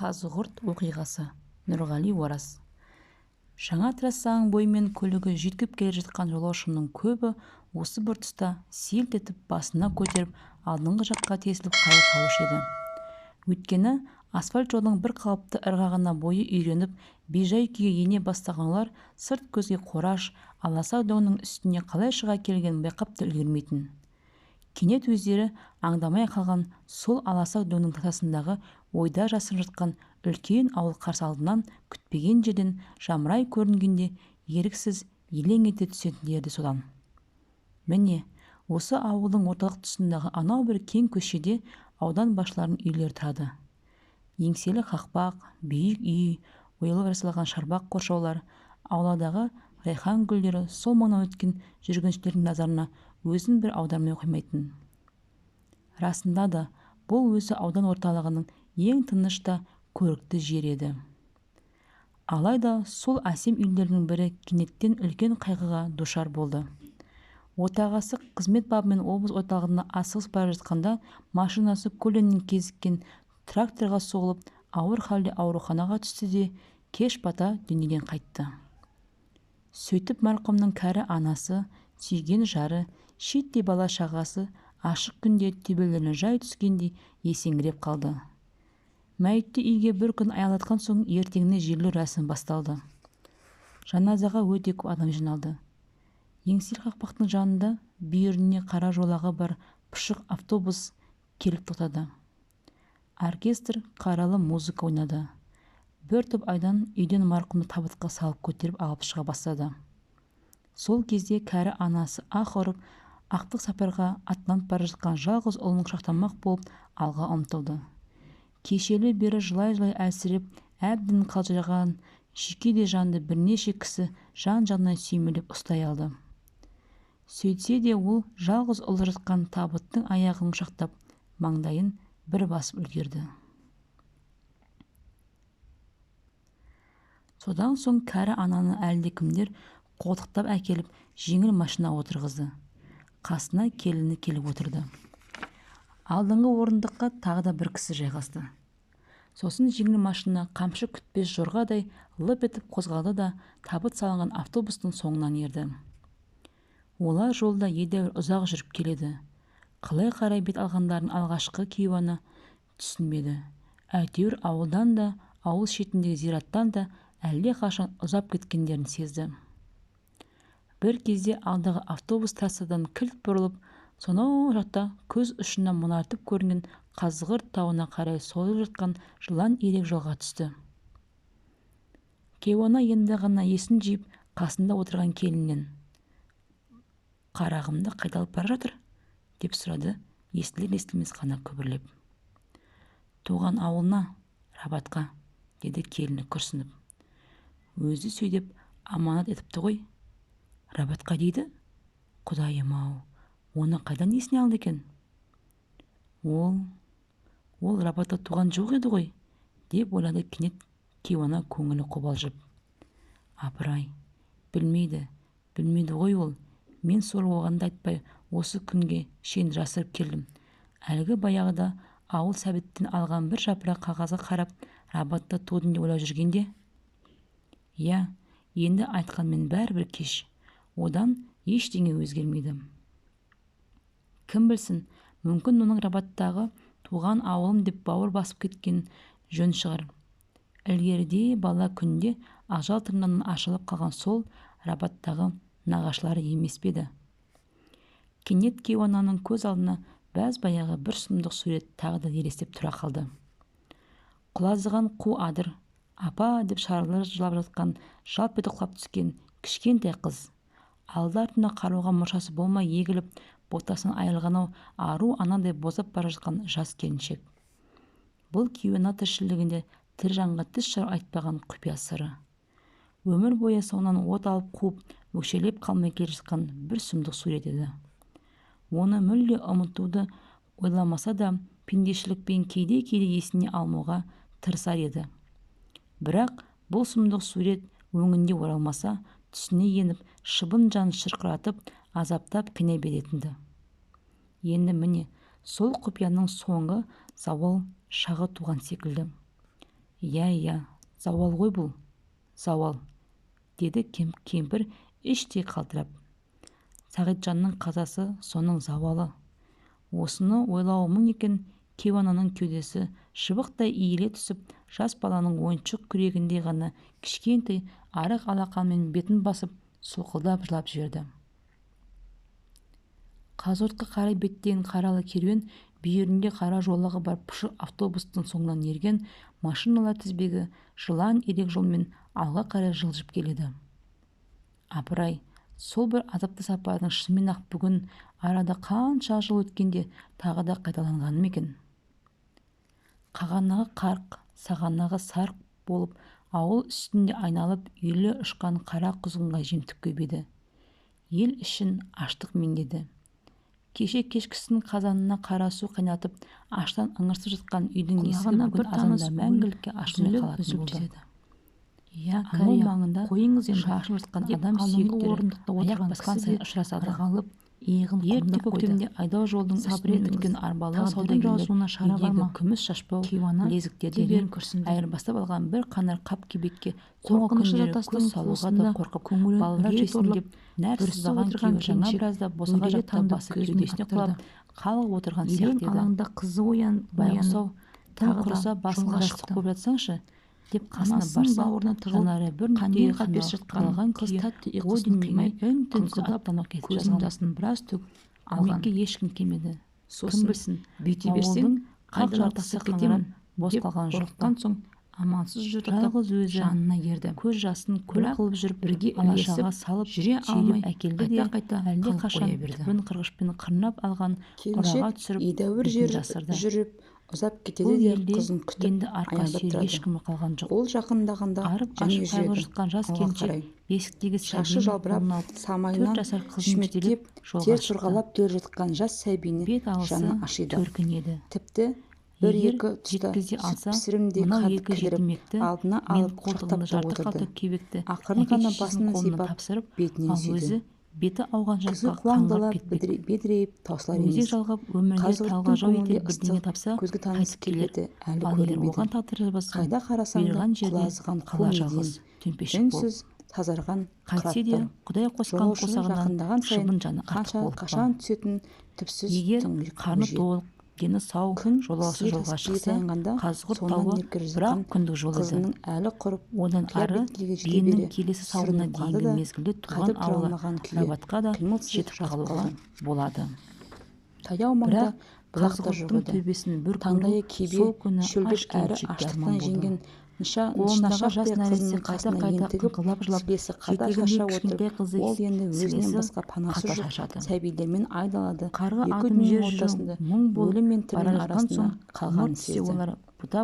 Қазығұрт оқиғасы. Нұрғали Ораз. Жаңа трассаның бойымен көлігі жүйткіп келе жатқан жолаушының көбі осы бір тұста селт етіп басына көтеріп алдыңғы жаққа тесіліп қарай қалушы еді. Өйткені асфальт жолдың бір қалыпты ырғағына бойы үйреніп, бейжай күйге ене бастаған олар сырт көзге қораш, аласа дөңнің үстіне қалай шыға келгенін байқап та үлгермейтін. Кенет өздері аңдамай қалған сол аласа дөңнің тасасындағы ойда жасырын жатқан үлкен ауыл қарсы алдынан күтпеген жерден жамырай көрінгенде еріксіз елең ете түсетіндері де содан. Міне, осы ауылдың орталық тұсындағы анау бір кең көшеде аудан басшыларының үйлері тұрады. Еңселі қақпақ, биік үй, оюлап жасалған шарбақ қоршаулар, ауладағы райхан гүлдері сол маңнан өткен жүргіншілердің назарына өзін бір аудармай қоймайтын. Расында да, бұл өзі аудан орталығының ең тыныш та көрікті жері еді. Алайда сол әсем үйлердің бірі кенеттен үлкен қайғыға душар болды. Отағасы қызмет бабымен облыс орталығына асығыс бара жатқанда машинасы көлденең кезіккен тракторға соғылып, ауыр халде ауруханаға түсті де кеш бата дүниеден қайтты. Сөйтіп марқұмның кәрі анасы, сүйген жары, шиеттей бала шағасы ашық күнде төбелеріне жай түскендей есеңгіреп қалды. Мәйітті үйге бір күн аялдатқан соң ертеңіне жерлеу рәсімі басталды. Жаназаға өте көп адам жиналды. Еңселі қақпақтың жанында бүйіріне қара жолағы бар пұшық автобус келіп тоқтады. Оркестр қаралы музыка ойнады. Бір топ айдан үйден марқұмды табытқа салып көтеріп алып шыға бастады. Сол кезде кәрі анасы ах ұрып, ақтық сапарға аттанып бара жатқан жалғыз ұлын құшақтамақ болып алға ұмтылды. Кешелі бері жылай-жылай әлсіреп, әбден қалжыраған шүйкедей жанды бірнеше кісі жан-жағынан сүйемелеп ұстай алды. Сөйтсе де ол жалғыз ұлы жатқан табыттың аяғын құшақтап, маңдайын бір басып үлгерді. Содан соң кәрі ананы әлдекімдер қолтықтап әкеліп, жеңіл машина отырғызды. Қасына келіні келіп отырды. Алдыңғы орындыққа тағы да бір кісі жайғасты. Сосын жеңіл машина қамшы күтпес жорғадай лып етіп қозғалды да табыт салынған автобустың соңынан ерді. Олар жолда едәуір ұзақ жүріп келеді. Қалай қарай бет алғандарын алғашқы кейуана түсінбеді. Әйтеуір ауылдан да, ауыл шетіндегі зираттан да әлде қашан ұзап кеткендерін сезді. Бір кезде алдағы автобус трассадан кілт бұрылып, сонау жақта көз ұшынан мұнартып көрінген Қазығұрт тауына қарай созылып жатқан жылан ирек жолға түсті. Кейуана енді ғана есін жиып, қасында отырған келіннен: «Қарағымды қайда алып бара жатыр?» деп сұрады естілер-естілмес қана күбірлеп. «Туған ауылына, Рабатқа», деді келіні күрсініп. «Өзі сөйдеп аманат етіпті ғой». «Рабатқа дейді? Құдайым-ау, оны қайдан есіне алды екен?» Ол Рабатта туған жоқ еді ғой», деп ойлады кенет кейуана көңілі қобалжып. «Апырай, білмейді, білмейді ғой ол. Мен сол оған да айтпай осы күнге шейін жасырып келдім. Әлгі баяғыда ауыл Сәбиттен алған бір жапырақ қағазға қарап, Рабатта тудым деп ойлап жүргенде. Иә, енді айтқанмен бәрібір кеш. Одан ештеңе өзгермейді. Кім білсін, мүмкін оның Рабаттағы туған ауылым деп бауыр басып кеткен жөн шығар. Ілгеріде бала күнде ажал тырнағынан ашылып қалған сол Рабаттағы нағашылары емес пе еді?» Кенет кейуананың көз алдына бәз баяғы бір сұмдық сурет тағы да елестеп тұра қалды. Құлазыған қу адыр, апа деп шарылып жылап жатқан жалп етіп құлап түскен кішкентай қыз, алды-артына қарауға мұршасы болмай егіліп, ботасынан айырылған ару анадай бозап бара жатқан жас келіншек. Бұл кейуана тіршілігінде тірі жанға тіс жарып айтпаған құпия сыры. Өмір бойы соңынан от алып қуып, өкшелеп қалмай келе жатқан бір сұмдық сурет еді. Оны мүлде ұмытуды ойламаса да, пендешілікпен кейде-кейде есіне алмауға тырысар еді. Бірақ бұл сұмдық сурет өңінде оралмаса, түсіне еніп, шыбын жанын шырқыратып, азаптап қинай беретін-ді. Енді міне, сол құпияның соңғы зауал шағы туған секілді. Иә, зауал ғой бұл, зауал, деді кемпір іштей қалтырап. Сағитжанның қазасы соның зауалы. Осыны ойлауы мұң екен, кейуананың кеудесі шыбықтай иіле түсіп, жас баланың ойыншық күрегіндей ғана кішкентай арық алақанымен бетін басып, солқылдап жылап жіберді. Қазығұртқа қарай беттеген қаралы керуен бүйірінде қара жолағы бар пұшы автобустың соңынан ерген машиналар тізбегі жылан ирек жолмен алға қарай жылжып келеді. Апырай, сол бір азапты сапардың шынымен-ақ бүгін арада қанша жыл өткенде тағы да қайталанғаны ма екен? Қағанағы қарқ, сағанағы сарқ болып ауыл үстінде айналып үйіріле ұшқан қара құзғынға жемтік көбейді. Ел ішін аштық меңдеді. Кеше кешкісін қазанына қара су қайнатып, аштан ыңырсып жатқан үйдің есігі бүгін азанда мәңгілікке ашылмай қалатын болды. Иә, ауыл маңында қойыңыз енді, шашылып жатқан деп адам алдыңғы сүйектері орындықта аяқ отырған басқан кісі сайын де ұшырасады. ырғалып, иығын Ерте қомдап қойды. көктемде айдау жолдың Сабыр үстінен етіңіз, өткен арбалы тағдырдың саудагерлер жазуына шара бар үйдегі ма? күміс шашбау Кейуана білезіктерді терең беріп, күрсінді. айырбастап алған бір қанар қап кебекке соңғы Қорқынышы күндері жартастың көз салуға да қуысында қорқып, көңілін балалар үрей жесін торлап, деп нәр бүрісіп сыздаған отырған күйеуі жаңа келіншек біразда босаға өрелі жақта тамды басы көзіне кеудесіне құлап, аттырды. қалғып отырған Елең сияқты еді. алаңда қызы оянып, Байғұс-ау, тым тағы да құрыса басыңа жолға жастық шықты. қойып жатсаңшы, деп қасына Анасын барса, бауырына тығылып, жанары бір қаннен нүктеге қаперсіз жатқан қадалған қыз күйі тәтті о ұйқысын дүниеге қимай, үн-түнсіз қыңқылдап, аттанып кетіп көзінің жазған. жасын біраз төгіп алған. Көмекке ешкім келмеді. Кім Сосын білсін, бүйте берсең, ауылдың қақ айдалада жартысы тастап қаңырап кетемін бос деп қалған жоқ па? қорыққан соң амалсыз жұртып Жалғыз өзі жанына ерді. көз жасын көл Бірақ қылып жүріп, бірге алашаға ілесіп салып жүре сүйреп алмай, әкелді де, қайта-қайта әлде қалып қашан қоя берді. түбін қырғышпен қырнап алған қораға Келіншек түсіріп, едәуір бетін жер жасырды. жүріп ұзап кетеді Бұл де, елде қызын күтіп енді арқа аялдап сүйер тұрады. ешкімі қалған жоқ. Ол жақындағанда Арып және ашып қайғы жүреді жұтқан жас алға келіншек қарай. бесіктегі Шашы сәбиін жалбырап, қолына алып, 4 самайынан жасар қызын жетелеп шүмектеп, жолға тер шықты. сорғалап келе жатқан жас сәбиіне Бет алысы жаны ашиды. төркін еді. Тіпті Егер бір-екі тұста жеткізе сүт алса, пісірімдей мынау қатып екі кідіріп, жетімекті алдына мен алып қолтығында құшақтап та жарты қалта отырды. кебекті Ақырын әке ғана шешесінің басынан қолына сипап, тапсырып, бетінен ал сүйді. өзі беті ауған Күзгі жаққа қуаң қаңғырып дала кетпек. бедірейіп таусылар Өзек емес. жалғап өмірге Қазығұрттың талғажау көңіліне етер бірдеңе ыстық, тапса, көзге таныс қайтып келер. келбеті әлі Ал егер көрінбеді. оған тағдыр жазбаса, Қайда қарасаң да бұйырған жерде құлазыған қу қала меден, жалғыз төмпешік болып. үнсіз тазарған Қайтсе де қыраттар. Құдай қосқан Жолаушының қосағынан жақындаған сайын шыбын жаны артық қанша болып па? қашан түсетін түпсіз Егер тұңғиық қарны көже. толық, дені сау Күн жолаушы сиыр жолға іспиге шықса, таянғанда Қазығұрт соңынан тауы еріп келе бір-ақ жатқан күндік жол еді. қызының әлі құрып Одан қия ары беткейге жете биенің бере келесі сауымына сүрініп қалды дейінгі да, мезгілде туған қайтып тұра ауылы алмаған күйі Рабатқа да қимылсыз жетіп жатып қалуға қалған. болады. Таяу маңда Бірақ бұлақ та жоқ Қазығұрттың еді. төбесін бір көру Таңдайы кебе сол күні аш шөлдеп әрі келіншекке аштықтан арман болды. жеңген Қолындағы жас нышашақтай нәресте қызының қасына қайта-қайта ентігіп, қыңқылдап жылап, сілесі қата жетегіндегі шаша кішкентай отырып, қызы ол енді өзінен сілесі басқа панасы қата жоқ шаршады. сәбилермен айдалады Қарға екі адым дүниенің жер жүру ортасында мұң болып өлім мен бара тірінің жатқан арасында соң, қалғанын ымырт түссе сезді. олар бұта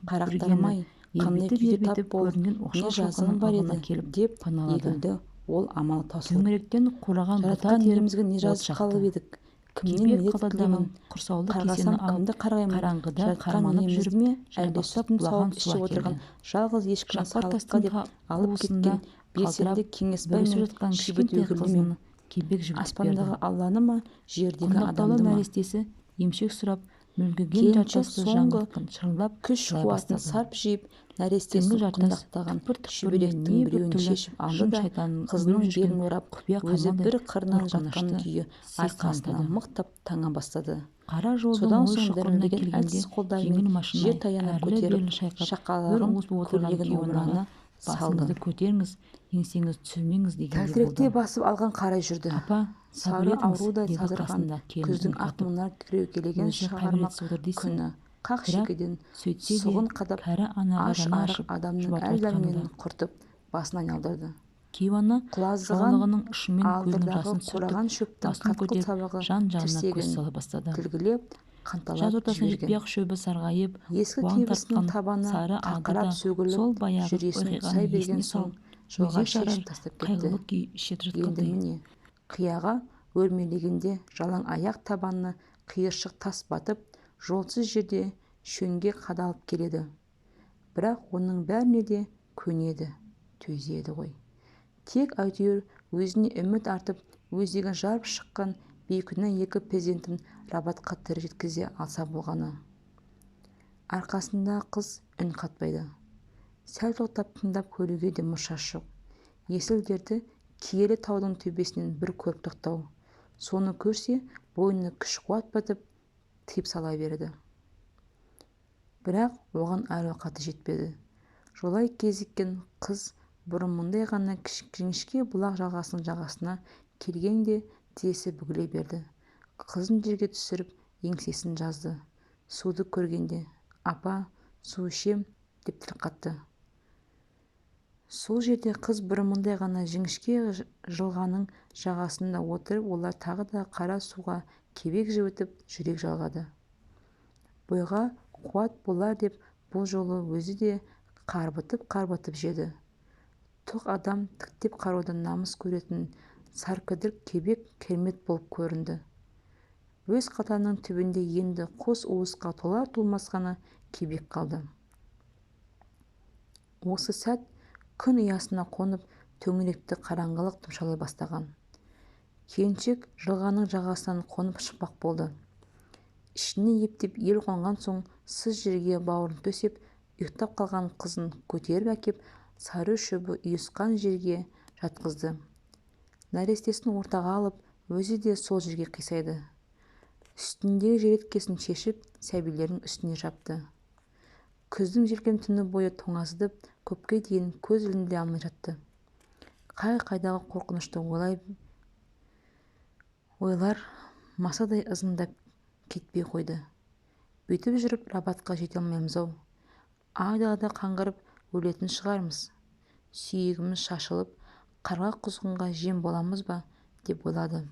Қарақтарым-ай, бүргені қандай күйге тап ербитіп-ербитіп болып, көрінген не оқшау жазығым шоқының бар ығына еді, келіп деп паналады. егілді ол амалы таусылып. Төңіректен қураған бұта Жаратқан теріп иемізге не от жазып жақты. қалып едік, кімнен Кебек медет қалтадағы тілеймін, құрсаулы кесені қарғасам алып, кімді қарғаймын, қараңғыда Жаратқан қарманып иемізді жүріп, ме, әлде жайбақтап сүтін бұлаған сауып су ішіп отырған әкелді. жалғыз ешкіні Жаппар салыққа тастың деп алып қуысында кеткен белсенді қалтырап, Кеңесбай бүрісіп мен жатқан Шибіт кішкентай өкілді ме, қызын кебек жібітіп берді. аспандағы Алланы ма, жердегі Құндақтаулы адамды ма? нәрестесі емшек сұрап, мүлгіген Келіншек жартасты соңғы жаңғыртқан шырылдап күш жылай қуатын бастады. сарп жиып, Түнгі нәрестесін жартас құндақтаған түкпір-түкпірінен шүберектің небір біреуін түрлі шешіп алды жын да, шайтанның қызының үріп жүрген белін орап, құпия өзі қамалдай бір қырынан жатқан қорқынышты күйі сес арқасына танытады. мықтап таңа бастады. Қара жолдың Содан ой соң шұқырына дірілдеген келгенде әлсіз қолдарымен жеңіл машина жер таяна көтеріп, әрлі-берлі шайқап, бір шақалағын уыс болып отырған көйлегін кейуанаға омырауына салды. басыңызды көтеріңіз, еңсеңізді түсірмеңіз дегендей Тәлтіректей болды. басып алған қарай жүрді. Апа, сабыр Сары етіңіз, аурудай деді сазарған қасында келін күздің үн ақ қатып. мұнар кіреукелеген Өзі шығармақ қабілетсіз отыр дейсің. күні қақ Бірақ шекеден сөйтсе де сұғын қадап, кәрі анаға аш жаны арық ашып, адамның жұбатып әл айтқаны да. дәрменін құртып, басын айналдырды. Кейуана Құлазыған жаулығының ұшымен көзінің алдырдағы жасын сүртіп, қураған шөптің басын қатқыл көтеріп, сабағы жан-жағына көз тірсегін сала бастады. тілгілеп, Жаз қанталап ортасына жіберген. жетпей-ақ шөбі сарғайып, Ескі қуаң кебісінің тартқан табаны сары ағды қақырап да сөгіліп, сол баяғы жүресін оқиғаны сай берген есіне соң салып, жолға өзек жарар шешіп тастап кетті. қайғылы күй ішіп Енді жатқандай. міне, қияға өрмелегенде жалаң аяқ табанына қиыршық тас батып, жолсыз жерде шөңге қадалып келеді. Бірақ оның бәріне де көнеді, төзеді ғой. Тек әйтеуір өзіне үміт артып, өзегін жарып шыққан бейкүнә екі перзентін Рабатқа тірі жеткізе алса болғаны. Арқасындағы қыз үн қатпайды. Сәл тоқтап тыңдап көруге де мұршасы жоқ. Есіл-дерті киелі таудың төбесінен бір көріп тоқтау. Соны көрсе, бойына күш-қуат бітіп, тыйып сала берді. Бірақ оған әл-ауқаты жетпеді. Жолай кезіккен қыз бұрымындай ғана жіңішке бұлақ жағасының жағасына келгенде тізесі бүгіле берді. Қызын жерге түсіріп, еңсесін жазды. Суды көргенде, «Апа, су ішем», деп тіл қатты. Сол жерде қыз бұрымындай ғана жіңішке жылғаның жағасында отырып, олар тағы да қара суға кебек жібітіп, жүрек жалғады. Бойға қуат болар деп бұл жолы өзі де қарбытып-қарбытып жеді. Тоқ адам тіктеп қараудан намыс көретін саркідір кебек кермет болып көрінді. Өз қалтаның түбінде енді қос уысқа толар-толмас ғана кебек қалды. Осы сәт күн ұясына қонып, төңіректі қараңғылық тұмшалай бастаған. Келіншек жылғаның жағасынан қонып шықпақ болды. Ішіне ептеп ел қонған соң сыз жерге бауырын төсеп, ұйықтап қалған қызын көтеріп әкеп, сары шөбі ұйысқан жерге жатқызды. Нәрестесін ортаға алып, өзі де сол жерге қисайды. Үстіндегі желеткесін шешіп, сәбилердің үстіне жапты. Күздің желкем түні бойы тоңазытып, көпке дейін көз іліндіре алмай жатты. Қай-қайдағы қорқынышты ойлар масадай ызыңдап кетпей қойды. Бүйтіп жүріп Рабатқа жете алмаймыз-ау. Айдалада қаңғырып өлетін шығармыз. Сүйегіміз шашылып, қарға құзғынға жем боламыз ба, деп ойлады.